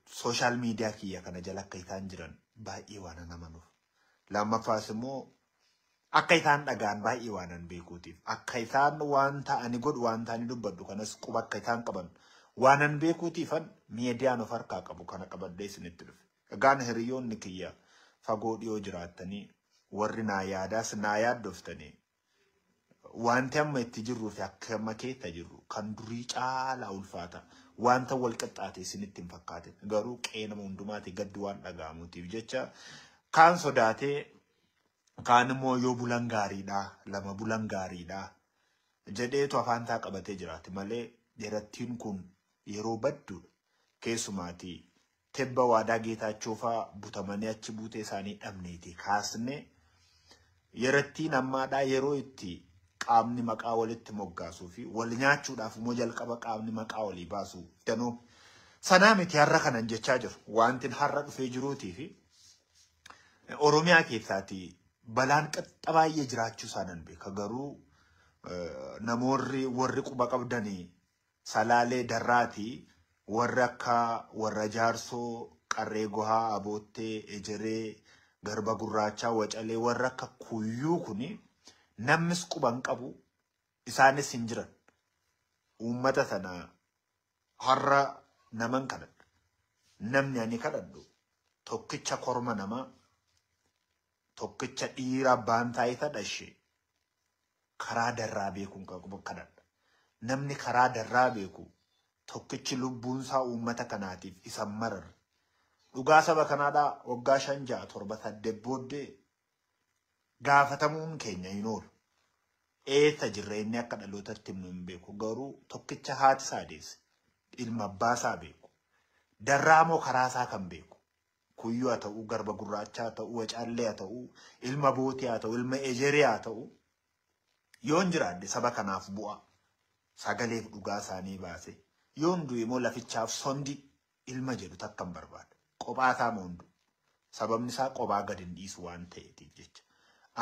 Social media kiyya kana jala akka isaan jiran baay'ee waan amanuuf. Lammaffaas immoo akka isaan dhagaan baay'ee waan an beekuutiif. Akka isaan waan ta'anii godhu waan ta'anii dubbadhu kanas quba akka isaan qaban waan an beekuutiifan miidiyaan of harkaa qabu kana qabadhee isinitti dhufe. Egaan hiriyoonni kiyya fagoo dhiyoo jiraattanii warri naa yaadaas naa yaaddoftanii wanti amma itti jirruu fi akka amma keessa jirru kan durii caalaa ulfaata. Wanta wal qixxaate isinitti hin fakkaatin. Garuu qe'ee nama hundumaati gaddi waan dhaga'amuutiif jecha kaan sodaatee kaan immoo yoo bulan gaariidha lama bulan gaariidha jedheetu afaan isaa qabatee jiraate malee dheerattiin kun yeroo badduudha. Keessumaatii tebba waadaa Geetaachoo fa'aa butamanii achi buutee isaanii dhabneeti kaasne yerattiin ammaadhaa yeroo itti qaamni maqaa walitti moggaasuu fi wal nyaachuudhaaf immoo jalqaba qaamni maqaa walii baasu danuu. Sanaa miti har'a kanan jechaa jiru. Wanti har'a dhufee jiruutii fi Oromiyaa keessaati balaan qaxxa baay'ee jiraachuu isaa nan beeka. Garuu namoonni warri quba qabdanii Salaalee Darraatii warri akka warra Jaarsoo, Qarree Gohaa, Aboottee, Ejeree, Garba Gurraachaa, Wacalee warra akka Kuyyuu kuni namnis quba hin qabu isaanis hin jiran. Uummata sana har'a naman kadhadha. Namni ani kadhadhu tokkicha korma namaa, tokkicha dhiira abbaan taayita dhashe karaa darraa beekuun kadhadha. Namni karaa darraa beeku tokkichi lubbuunsaa uummata kanaatiif isa mararre. Dhugaa saba kanaadhaa waggaa 5 6 7 8 booddee gaafatamuun keenya hin oolu. Eessa jirra inni akka dhalootatti himnu hin beeku. Garuu tokkicha haati isaa deesse. Ilma abbaa isaa beeku. Darraa moo karaa isaa kan beeku. Kuyyuu haa ta'uu, garba gurraachaa haa ta'uu, wacaallee haa ta'uu, ilma bootii haa ta'uu, ilma ejeree haa ta'uu. Yoon jiraadhe saba kanaaf bu'aa. Sagaleef dhugaa isaanii baase. Yoon du'e immoo lafichaaf sondi ilma jedhu takka hin barbaadu. Qophaa isaa moo hin du'u. Sababni isaa qophaa gad hin dhiisu waan ta'eetiif jecha.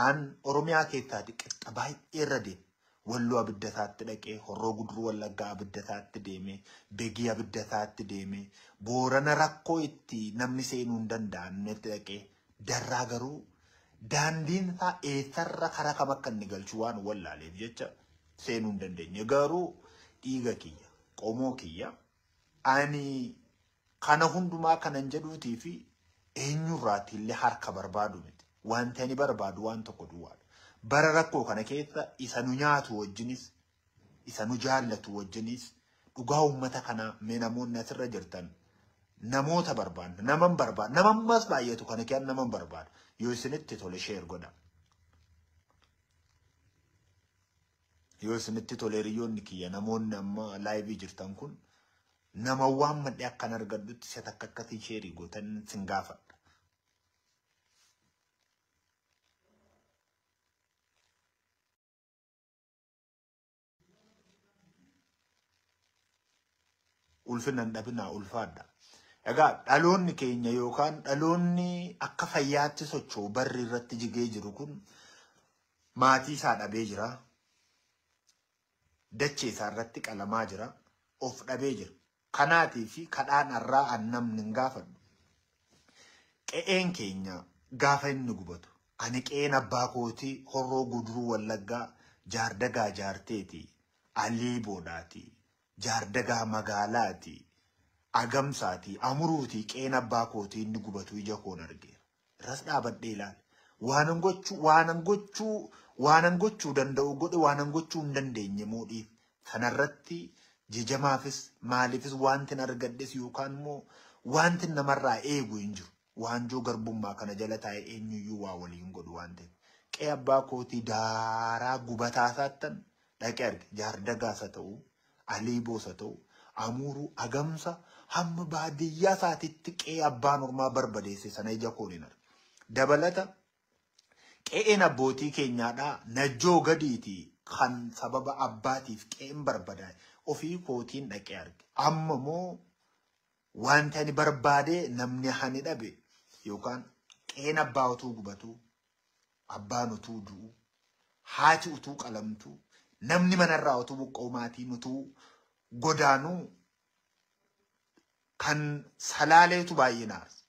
Aan Oromiyaa keessaati qixxa baay'ee irra deema. Walloo abidda isaatti dhaqee, Horroo Guduruu Wallaggaa abidda isaatti deemee, Begii abidda isaatti deemee, Boorana rakkoo itti namni seenuu hin danda'amnetti dhaqee, Darraa garuu daandiin isaa eessarra karaa kam akka inni galchu waan wallaaleef jecha seenuu hin dandeenye. Garuu dhiiga kiyya, qomoo kiyya, ani kana hundumaa kanan jedhuutii fi eenyurraati illee harka barbaadu miti. Wanti ani barbaadu waan tokko duwwaadha. Bara rakkoo kana keessa isa nu nyaatu wajjinis, isa nu jaallatu wajjinis, dhugaa uummata kanaa mee namoonni asirra jirtan namoota barbaadna. Naman barbaada. Nama ammas baay'atu kana keessa naman barbaada. Yoo isinitti tole share godha. Yoo isinitti tole hiriyoonni kiyya namoonni amma laayivii jirtan kun nama waan madhee akkan argadhutti si'a takka akkasii sheerii gootan sin gaafadha. Ulfina hin dhabinaa ulfaadha. Egaa dhaloonni keenya yookaan dhaloonni akka fayyaatti socho'u barri irratti jigee jiru kun maatii isaa dhabee jira. Dachee isaa irratti qalamaa jira. Of dhabee jira. Kanaatii fi kadhaan har'aa an namni hin gaafadhu. Qe'een keenya gaafa inni gubatu. Ani qe'een abbaa kootii Horroo Guduruu Wallaggaa Jaardagaa Jaarteeti. Alii Boodhaati. Jaardagaa Magaalaati. Agamsaati. Amuruuti qe'een abbaa kootii inni gubatu ija koon argeera. Irras dhaabadhee ilaale. Waanan gochuu danda'u godhe waanan gochuu hin dandeenye moodhiif. Sanarratti jijamaafis maaliifis wanti argadhes yookaan immoo wanti namarraa eegu hin jiru. Waanjoo garbummaa kana jala taa'ee eenyuyyuu waa waliin godhu waan ta'eef. Qe'ee abbaa kootii daaraa gubataa isaattan dhaqee arge. Jaardagaas haa ta'u, Alii Boos haa ta'u, Amuuruu Agamsa hamma baadiyyaa isaatitti qe'ee abbaan ormaa barbadeesse sana ija koon hin arge. Dabalata qe'een abbootii keenyaadhaa najjoo gadiiti kan sababa abbaatiif qe'een barbadaa'e ofii kootiin dhaqee arge. Amma immoo wanti ani barbaade namni hani dhabe yookaan qe'een abbaa utuu gubatu, abbaan utuu du'u, haati utuu qalamtu, namni manarraa utuu buqqa'u maatiin utuu godaanuu Kan Salaaleetu baay'ee na aarsa.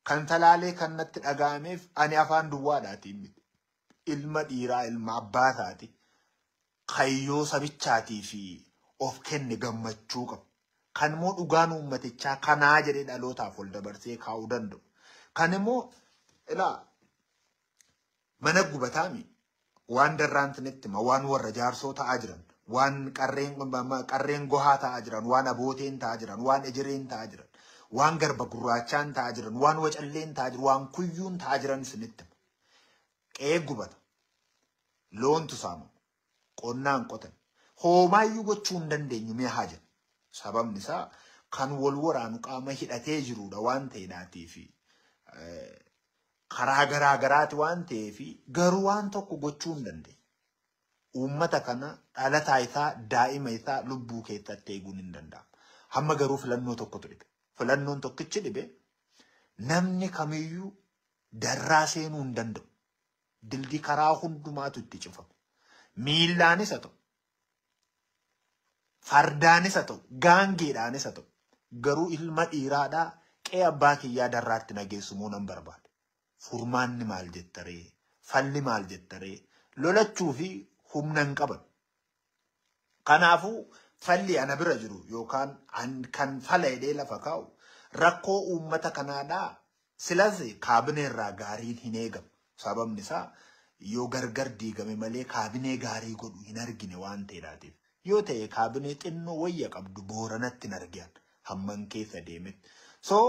Kan Salaalee kan natti dhaga'ameef ani afaan duwwaadhaatiin miti. Ilma dhiiraa ilma abbaa isaati. Kayyoo sabichaatii fi of kenne gammachuu qabu. Kan immoo dhugaan uummatichaa kanaa jedhee dhalootaaf ol dabarsee kaa'uu danda'u. Kan immoo ilaa mana gubataami waan darraan sinitti hima, waan warra jaarsoo ta'aa jiran, waan qarreen gohaa ta'aa jiran, waan abooteen ta'aa jiran, waan ejereen ta'aa jiran, waan garba gurraachaan ta'aa jiran, waan wacalleen ta'aa jiran, waan kuyyuun ta'aa jiran sinitti hima. Qe'ee gubata. Loontu saamama. Qonnaan qotan. Hoomaayyuu gochuu hin dandeenyu mi'a haa jennu. Sababni isaa kan wal waraanu qaama hidhatee jirudha waan ta'eedhaatii fi karaa garaa garaati waan ta'eef garuu waan tokko gochuu hin dandeenyu. Uummata kana dhalataa isaa daa'ima isaa lubbuu keessatti eeguun hin danda'amu. Hamma garuu filannoo tokkotu dhibe. Filannoon tokkichi dhibe namni kamiyyuu darraa seenuu hin danda'u. Dildii karaa hundumaatu itti cufame. Miillaanis haa ta'u, fardaanis haa ta'u, gaangeedhaanis haa ta'u, garuu ilma dhiiraadhaa qe'ee abbaa kiyyaa darraatti nageessumuu nan barbaada. Furmaanni maal jettaree? Falli maal jettaree? Lolachuu fi humna hin qaban. Kanaafuu falli ana bira jiru yookaan kan fala jedhee lafa kaa'u rakkoo uummata kanaadhaa silas kaabineerraa gaariin hin eegamu. Sababni isaa yoo gargar diigame malee kaabinee gaarii godhu hin argine waan ta'eedhaatiif. Yoo ta'e kaabinee xinnoo wayya qabdu Booranatti hin argan hamman keessa deemetti. So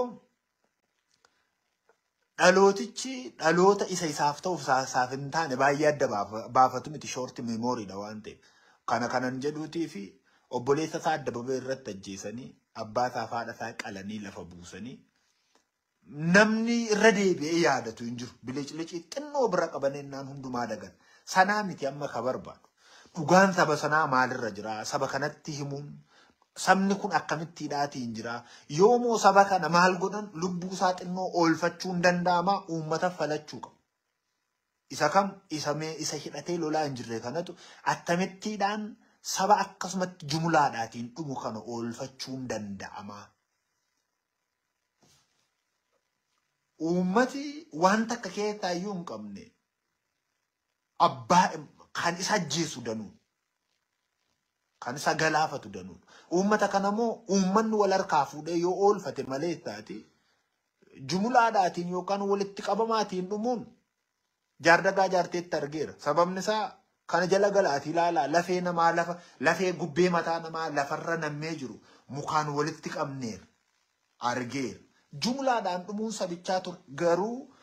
dhalootichi dhaloota isa isaaf ta'uuf isaaf hin taane baay'ee adda baafatu miti, short memorydha waan ta'eef. Kana kanan jedhuutii fi obboleessa isaa adda babee irratti ajjeesanii abbaa isaa fi haadha isaa qalanii lafa buusanii namni irra deebi'ee yaadatu hin jiru. Biliclicii xinnoo bira qaban ennaan hundumaa dagan. Sanaa miti amma ka barbaadu. Dhugaan saba sanaa maalirra jira? Saba kanatti himuun sabni kun akkamitti hidhaatiin jira? Yoomoo saba kana maal godhan lubbuu isaa xinnoo oolfachuun danda'ama uummata falachuu qabu. Isa kam isa mee isa hidhatee lolaa hin jirre kanatu akkamittiidhaan saba akkasumatti jumlaadhaatiin dhumu kana oolfachuun danda'ama? Uummati waan takka keessaa iyyuu hin qabne abbaa kan isa ajjeesu danuu, kan isa galaafatu danuu. Uummata kana immoo uummanni wal harkaa fuudhee yoo oolfate malee taati jumlaadhaatiin yookaan walitti qabamaatiin dhumuun Jaardagaa Jaarteetti argeera. Sababni isaa kana jala galaatii ilaalaa lafee namaa lafa lafee gubbee mataa namaa lafarra nammee jiru mukaan walitti qabneera argeera. Jumlaadhaan dhumuun sabichaa ture. Garuu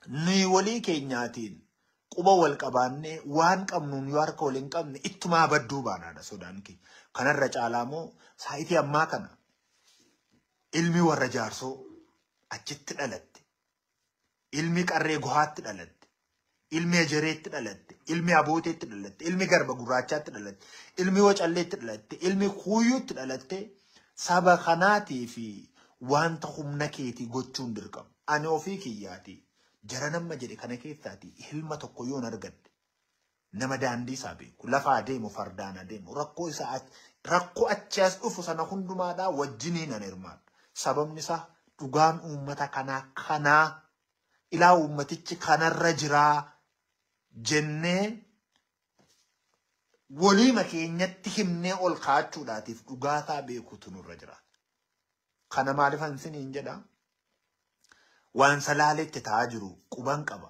nuyi walii keenyaatiin quba wal qabaannee waan qabnuun yoo harka wal hin qabne ittumaa badduu baanaadha sodaan keenya. Kanarra caalaa immoo saayitii ammaa kana ilmi warra jaarsoo achitti dhalatte, ilmi qarree gohaatti dhalatte, ilmi ejereetti dhalatte, ilmi abooteetti dhalatte, ilmi garba gurraachaatti dhalatte, ilmi wacalleetti dhalatte, ilmi kuuyyuutti dhalatte saba kanaatii fi wanta humna keetii gochuun dirqama. Ani ofii kiyyaatii jara nama jedhe kana keessaatii ilma tokko yoon argadde nama daandii isaa beeku, lafa adeemu, fardaan adeemu, rakkoo isaa rakkoo achi as dhufu sana hundumaadhaa wajjiniin an hirmaadha. Sababni isaa dhugaan uummata kanaa kanaa ilaa uummatichi kanarra jiraa jennee waliima keenyatti himnee ol kaa'achuudhaatiif dhugaasaa beekutu nurra jira. Kana maaliif isiniin jedha? Waan Salaaleetti ta'aa jiru quban qaba.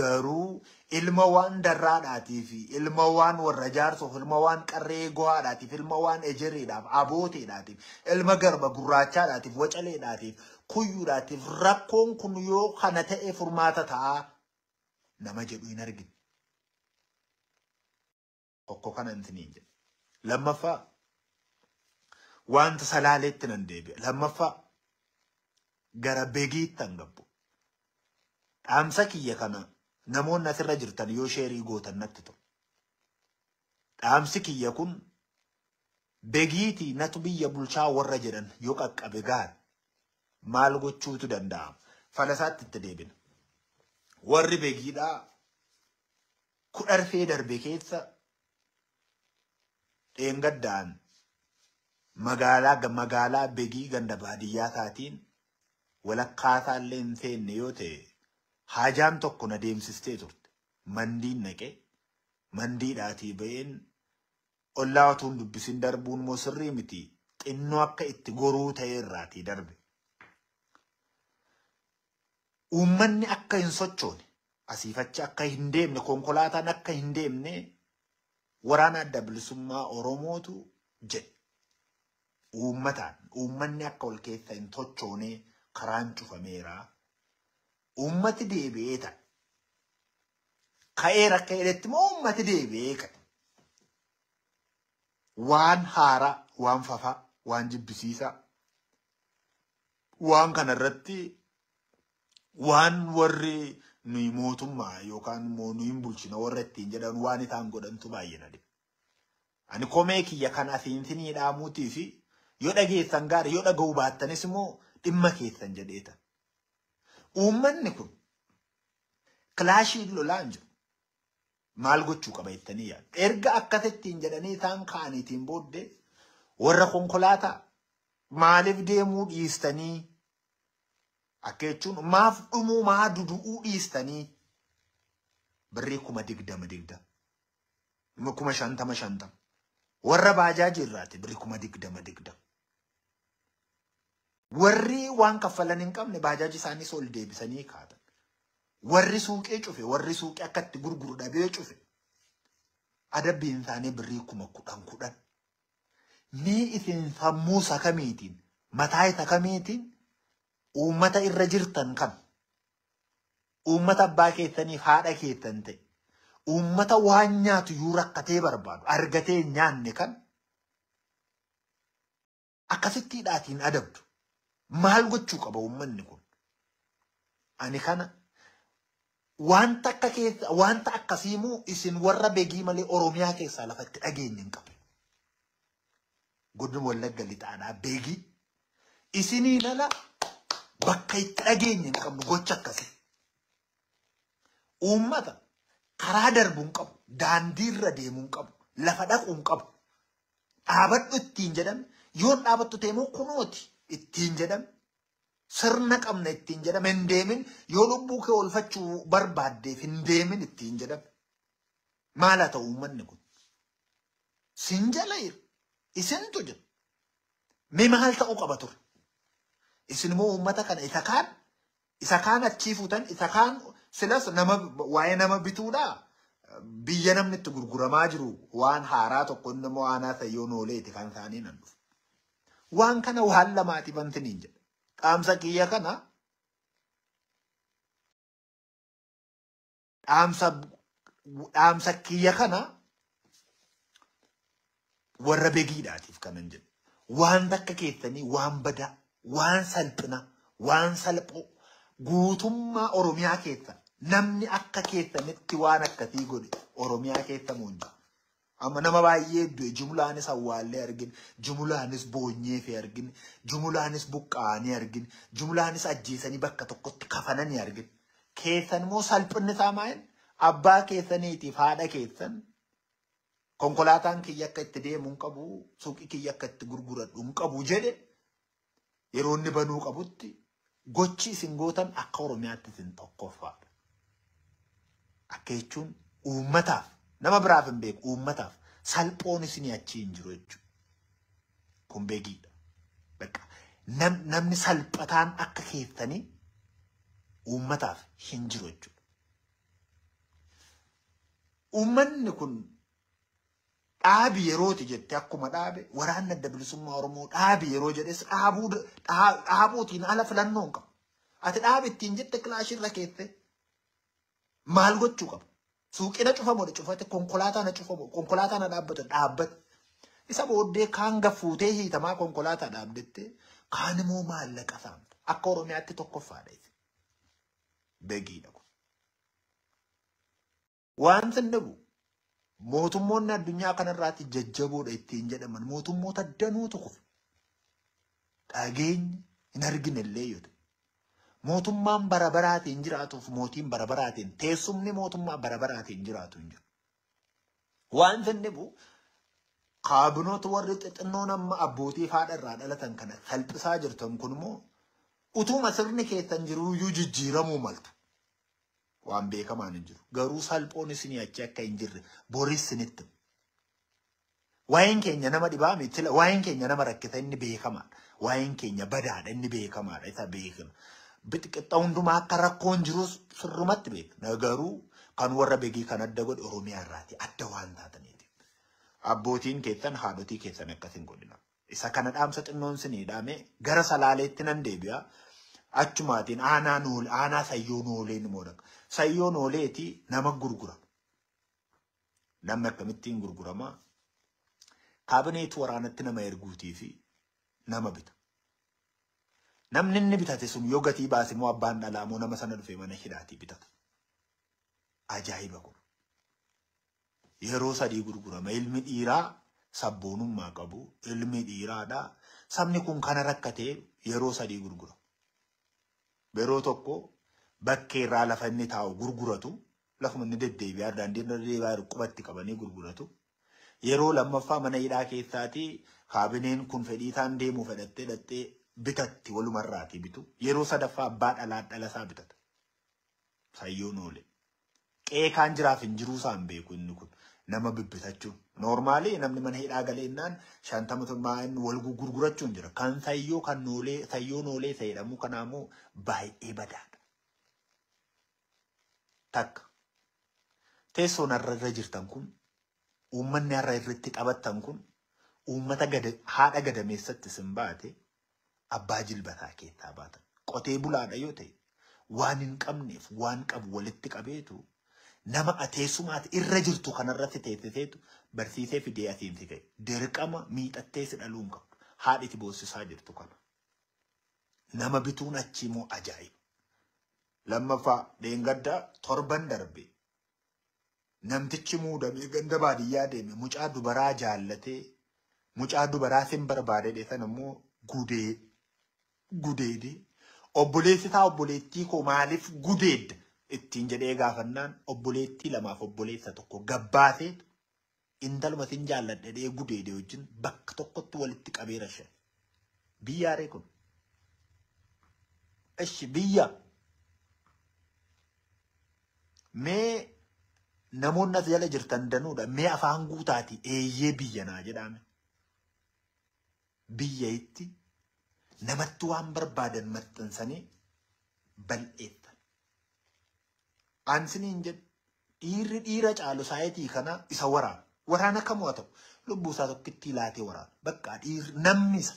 Garuu ilma waan darraadhaatii fi ilma waan warra jaarsoof, ilma waan qarree gohaadhaatiif, ilma waan ejereedhaaf, abooteedhaatiif, ilma garba gurraachaadhaatiif, wacaleedhaatiif, kuyyuudhaatiif rakkoon kun yoo kana ta'e furmaata ta'aa nama jedhu hin argine. Tokko kana isiniin jedha. Lammaffaa wanta Salaaleetti nan deebi'a. Lammaffaa gara Begiitti han gabbu. Dhaamsa kiyya kana namoonni asirra jirtan yoo share gootan natti ta'u. Dhaamsi kiyya kun Begiitii natu biyya bulchaa warra jedhan yoo qaqqabe gaari. Maal gochuutu danda'ama? Falasaatti itti deebina. Warri Begiidhaa kudharfee darbe keessa dheengaddaan Magaalaa Begii ganda baadiyyaa taatiin walakkaa isaallee hin seenne yoo ta'e haajaan tokko na deemsistee turte. Mandiin naqee mandiidhaatii ba'een ollaa utuu hin dubbisin darbuun immoo sirrii miti xinnoo akka itti goruu ta'e irraatii darbe. Uummanni akka hin sochoone asiifachi akka hin deemne konkolaataan akka hin deemne waraana adda bilisummaa Oromootu jedhe. Uummataan uummanni akka ol keessa hin sochoone karaan cufameera. Uummati deebi'ee ta'e. Ka'eera akka jedhetti immoo uummati deebi'ee ka'e. Waan haaraa, waan fafaa, waan jibbisiisaa, waan kanarratti waan warri nuyi mootummaa yookaan immoo nuyi hin bulchina warra ittiin jedhan waan isaan godhantu baay'ee na dhiba. Ani komee kiyya kan asiin dhaamuutii fi yoo dhageessan gaarii yoo dhaga'uu baattanis immoo dhimma keessan jedheetan. Uummanni kun kilaashii lolaa hin jiru. Maal gochuu qaba jettanii yaadu. Erga akkasittiin jedhanii isaan ka'aniitiin booddee warra konkolaataa maaliif deemuu dhiistanii akka jechuun maaf dhumuu maa dudu'uu dhiistanii birrii 20,000 20,000 50,000 warra baajaajii irraati birrii 20,000 warri waan kaffalan hin qabne baajaajii isaaniis ol deebisanii kaatan. Warri suuqee cufe warri suuqee akka itti gurguru dhabee cufe adabbiin isaanii birrii 10,000 Mee isin sammuu isa kamiitiin mataa isa kamiitiin uummata irra jirtan kan uummata abbaa keessaniif haadha keessan ta'e uummata waan nyaatu iyyuu rakkatee barbaadu argatee hin nyaanne kan akkasittiidhaatiin adabdu. Maal gochuu qaba uummanni kun? Ani kana wanta akka keessa wanta akkasiimuu isin warra Begii malee Oromiyaa keessaa lafatti dhageenye hin qabu. Godina Wallagga Lixaadhaa Begii isinii lala bakka itti dhageenye hin qabnu gocha akkasii. Uummata karaa darbuu hin qabu, daandiirra deemuu hin qabu, lafa dhaquu hin qabu. Dhaabadhu ittiin jedhame yoon dhaabattu ta'e immoo kunooti ittiin jedhame sirna qabna ittiin jedhame hin deemin yoo lubbuu kee oolfachuu barbaaddeef hin deemin ittiin jedhame. Maal haa ta'u uummanni kun? Sin jala jira. Isintu jira. Mee maal ta'uu qaba ture? Isin immoo uummata kana isa kaan achii fuutan isa kaan silas nama waa'ee nama bituudhaa biyya namni itti gurguramaa jiru waan haaraa tokko inni immoo aanaa sayyoon ooleeti kan isaanii nan dhufu. Waan kana waan lamaati bantiniin jedha. Dhaamsa kiyya kana dhaamsa kiyya kana warra Begiidhaatiif kanan jedhu. Waan takka keessanii waan badaa, waan salphina, waan salphoo guutummaa Oromiyaa keessa namni akka keessanitti waan akkasii godhe Oromiyaa keessa moo hin jiru. Amma nama baay'ee du'e jumlaanis awwaallee argine, jumlaanis boonyeefi argine, jumlaanis buqqa'anii argine, jumlaanis ajjeesanii bakka tokkotti kafananii argine. Keessan immoo salphinni isaa maal? Abbaa keessaniitiif haadha keessan konkolaataan kiyya akka itti deemu hin qabu, suuqii kiyya akka itti gurguradhu hin qabu jedhe yeroo inni banuu qabutti gochi isin gootan akka Oromiyaatti isin tokkoffaadha. Akka jechuun uummataaf nama biraaf hin beeku uummataaf salphoon isinii achii hin jiru jechuudha. Kun Begiidha. Bakka namni salphataan akka keessanii uummataaf hin jiru jechuudha. Uummanni kun dhaabi yerooti jette akkuma dhaabe waraanni adda bilisummaa Oromoo dhaabi yeroo jedhes dhaabuutiin ala filannoo hin qabu. Ati dhaabi ittiin jette kilaashirra keesse maal gochuu qaba? Suuqina cufamu cufate konkolaataa na cufamu konkolaataa na dhaabbatu dhaabbate. Isa booddee kaan gaffuutee hiitamaa konkolaataa dhaabdette kaan immoo maallaqa saamta. Akka Oromiyaatti tokkoffaadha. Begiidha kun. Waan sin dhibu mootummoonni addunyaa kanarraatti jajjaboodha ittiin jedhaman mootummoota danuutu kufe. Dhageenyi hin argine illee yoo ta'e. Mootummaan bara baraatiin jiraatuuf mootiin bara baraatiin teessumni mootummaa bara baraatiin jiraatu hin jiru. Waan sin dhibu Kaabinoota warri xixinnoon amma abbootii haadha irraa dhalatan kana salphisaa jirtan kun immoo utuma sirni keessan jiruyyuu jijjiiramuu maltu. Waan beekamaan hin jiru. Garuu salphoon isinii achi akka hin jirre boris isinitti. Waa'een keenya nama dhibaa miti. Waa'een keenya nama rakkisa inni beekamaadha. Waa'een keenya badaadha inni beekamaadha isa beekna. Bixiqixxa hundumaa akka rakkoon jirus sirrumatti beekna. Garuu kan warra beekii kan adda godhe Oromiyaa irraati adda waan taataniiti. Abbootiin keessan haadhotii keessan akkas hin godhina. Isa kana dhaamsa xinnoon sinii dhaame gara Salaaleetti nan deebi'a. Achumaatiin aanaa Sayyoo Nooleen immoo dhaqa. Sayyoo Nooleeti nama gurgura. Namni akkamittiin gurgurama? Kaabineetu waraanatti nama erguutii fi nama bita. Namni inni bitate sun yoo gatii baase immoo abbaan dhalaa immoo nama sana dhufee mana hidhaatii bitata. Ajaa'iba kun. Yeroo sadii gurgurama. Ilmi dhiiraa sabboonummaa qabu. Ilmi dhiiraadha. Sabni kun kana rakkatee yeroo sadii gurgura. Yeroo tokko bakkee irraa lafa inni taa'u gurguratu. Lafuma inni deddeebi'aa daandii irra deddeebi'aa jiru qubatti qabanii gurguratu. Yeroo lammaffaa mana hidhaa keessaatii kaabineen kun fedhii isaan deemuu fedhattee dhattee bitatti walumarraatii bitu. Yeroo sadaffaa abbaa dhalaa dhala isaa bitata. Sayyoon oole. Qe'ee kaan jiraaf hin jiruu isaan beeku inni kun nama bibbitachuun. Noormaalii namni mana hidhaa galeennaan 50 wal gurgurachuun jira. Kan sayyoo kan noolee sayyoon oolee isa jedhamu kanaammoo baay'ee badaadha. Takka. Teessoon har'a irra jirtan kun uummanni har'a irratti taphattan kun uummata haadha gadameessatti isin baate abbaa jilbataa keessaa baatan. Qotee bulaadha yoo ta'e waan hin qabneef waan qabu walitti qabeetu nama teessumaati irra jirtu kanarratti teessiseetu barsiisee fidee asiin si ga'e. Dirqama miixattee si dhaluu hin qabdu. Haadhi itti boossisaa jirtu kana. Nama bituun achi immoo ajaa'iba. Lammaffaa dheengadda torban darbe namtichi muudamee ganda baadiyyaa deeme mucaa dubaraa jaallatee mucaa dubaraa sin barbaade sana immoo gudeede obboleessi isaa obboleettii koo maaliif gudeedda ittiin jedhee gaafannaan obboleettii lamaaf obboleessa tokko gabbaaseetu intaluma sin jaalladhe dhee gudeede wajjin bakka tokkotti walitti qabee rashan. Biyyaaree kun. Ishi biyya. Mee namoonni as jala jirtan danuudha. Mee afaan guutaati eeyyee biyya naa jedhame. Biyya itti namatti waan barbaadan maxxansanii bal'eessan. Ansiniin jedhu dhiirri dhiira caalu saayitii kana isa waraana. Waraana kamuu haa ta'u lubbuu isaa tokkitti laatee waraana. Bakka dhiirri namni isa.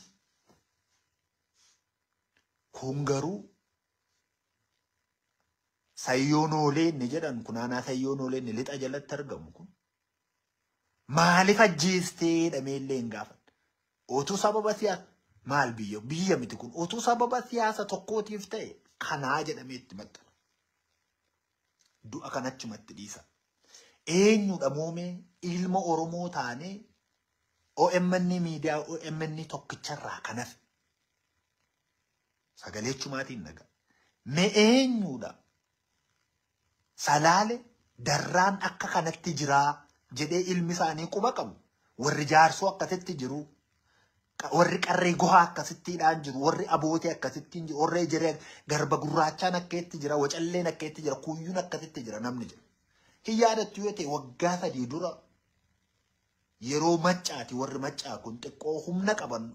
Kun garuu sayyoon oolee inni jedhan kun aanaa sayyoon oolee inni lixa jalatti argamu kun maaliif ajjeestee jedhamee illee hin gaafanne. Otuu sababa siyaasa maal biyya biyya miti kun otuu sababa siyaasa tokkootiif ta'e kanaa jedhamee itti maxxana. Du'a kan achumatti dhiisa. Eenyudha moomee ilma Oromoo taanee OMN miidiyaa OMN tokkicharraa kan hafe. Sagalee chumaatiin dhaga. Mee eenyudha? Salaale darraan akka kanatti jiraa jedhee ilmi isaanii quba qabu. Warri jaarsoo akkasitti jiru. Warri qarree gohaa akkasittiidhaan jiru. Warri abootee akkasittiin jiru. Warri ejeree garba gurraachaan akkeetti jira. Wacalleen akkeetti jira. Kuyyuun akkasitti jira namni jira. Hin yaadattu yoo ta'e waggaa 3 dura yeroo maccaati warri maccaa kun xiqqoo humna qaban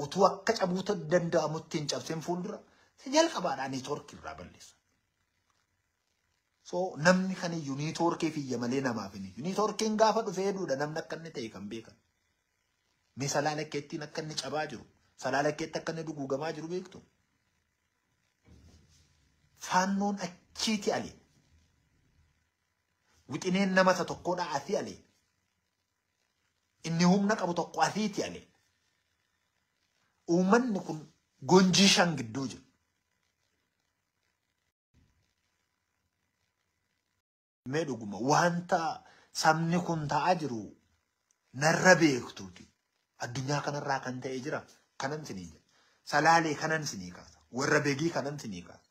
utuu akka cabuuta danda'amutti hin cabsin fuuldura jalqabaadhaan neetwoorkii irraa balleessa. So namni kan iyyuu neetwoorkii fiyya malee namaaf hin iyyu. Neetwoorkiin gaafa dhufee hedduudha namni akka inni ta'e kan beekan. Mee salaala keettiin akka inni cabaa jiru, salaala keetti akka inni duguugamaa jiru beektu. Faannoon achiiti alee. Wixineen nama isa tokkodha asii alee. Inni humna qabu tokko asiiti alee. Uummanni kun gonjii 5 gidduu jira. Mee dhuguma wanta sabni kun ta'aa jiru narra beektuuti. Addunyaa kanarraa kan ta'e jira. Kanan sinii jira. Salaalee kanan sinii kaasa. Warra beegii kanan sinii kaasa.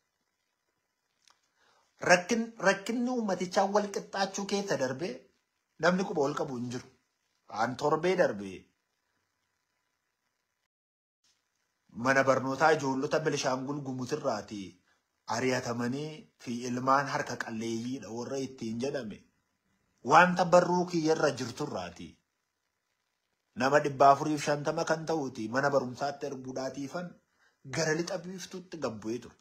Rakkinni uummatichaa wal qixxaachuu keessa darbee namni quba wal qabu hin jiru. An torbee darbe mana barnootaa ijoollota Benishaangul Gumuzirraati ari'atamanii fi ilmaan harka qalleeyyiidha warra ittiin jedhame wanta barruu kiyyarra jirturraati. Nama 450 kan ta'uti mana barumsaatti erguudhaatiifan gara lixa biiftuutti gabbu'ee ture.